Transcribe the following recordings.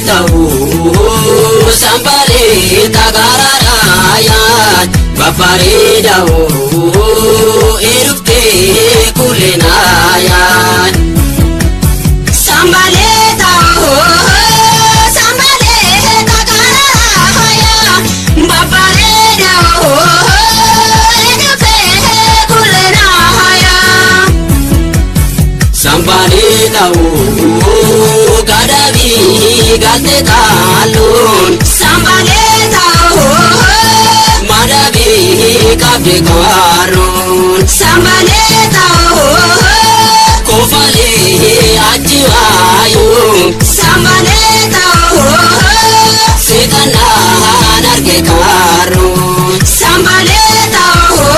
ta'uu sambalee tagaaraadhaa babbareeda eruftee kuleenaayaa. Sambalee ta'uu sambalee tagaaraadhaa babbareeda eruftee kuleenaayaa. Sambalee ta'uu gadabii galte taaluun. Sambalee ta'uu madabii qabde kaaruun. Sambalee ta'uu kofalee achi waayuun. Sambalee ta'uu seetanaan arge kaaruun. Sambalee ta'uu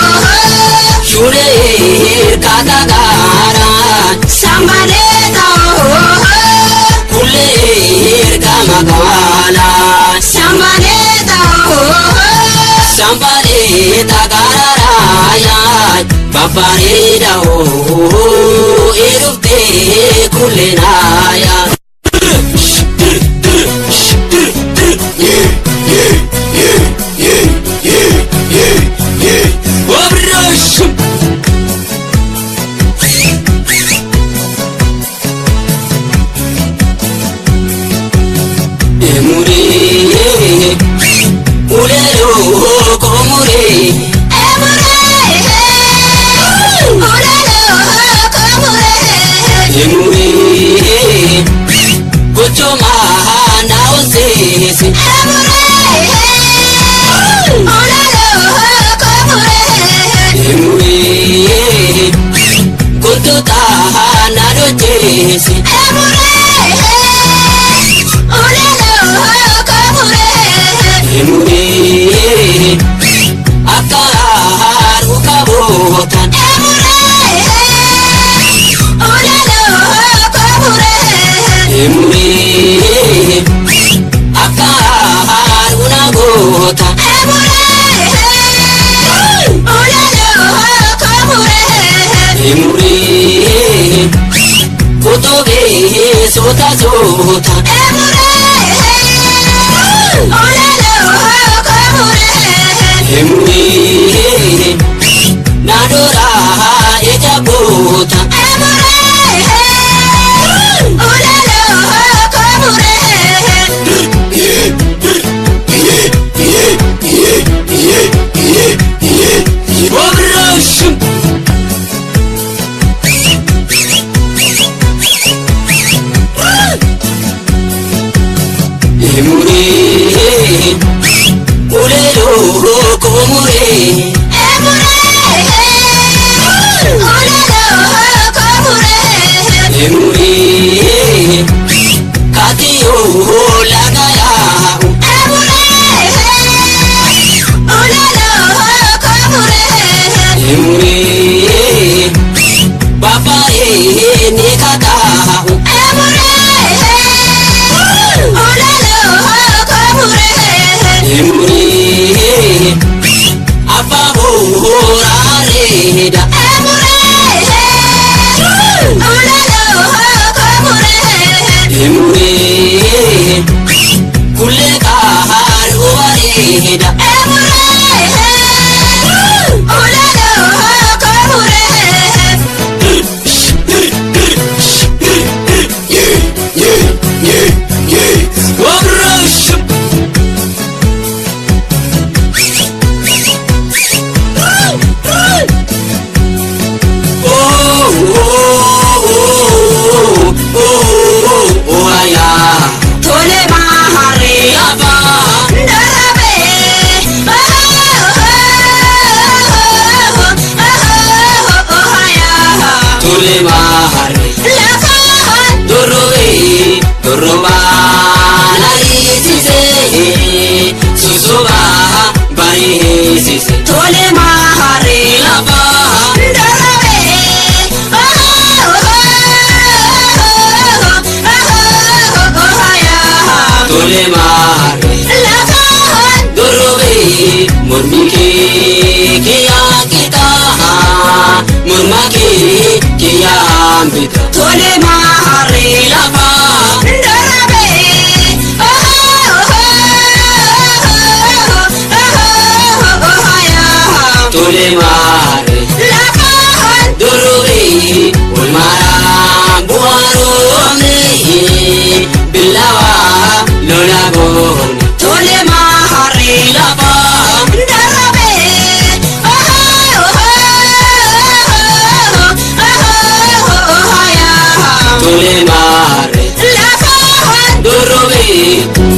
shuree hirkata gaaraan. Sambalee ta'uu kullee hirka magaalaan. Sambalee ta'uu sambalee tagaaraayaa babbareeda eruftee kuleenaayaa. Obrashum. Emuree ulelo komuree. Emuree ulelo komuree. Emuree gochoma na osese. Emuree ulelo komuree. Emuree gontota na dochese. Emuree ulelo komuree. Emuree akka haaruu qabootan. Emuree ulelo komuree. Emuree akka haaruu na goota. Emuree ulelo komuree. Emuree kutubee soota soota. Emuree ulelo komuree. Emuree nadoraa ija goota. Emuree ulelo komuree. Obrashum. Emuree ulelo komuree. Emuree ulelo komuree. Emuree katiyoo laga yaa'u. Emuree ulelo komuree. Emuree babaee ni kakaa'u. Emuree ulelo komuree. Emuree abbaa booraa reeda. Emuree ulelo komuree. Emuree kullee kaaruu bareeda. Emuree ulelo komuree. Obrashum. Oh, oh, oh, oh, oh, aya. Tole maharee Lafa. darabee Tole maharee. lafa Dorobee dorobaa nariisisee susobaa bareessise. Tole maharee Lafa. darabee Tole maharee. lafa Dorobee mormi kee kiyyaa qitaa morma kee kiyyaan bita. Tole maharee Lafa. darabee. Tole maare. Lafa Durubi olmara bu'aaromne billawa lola goone. Tole maare. Lafa Darabe. Tole maare. Lafa Durubi.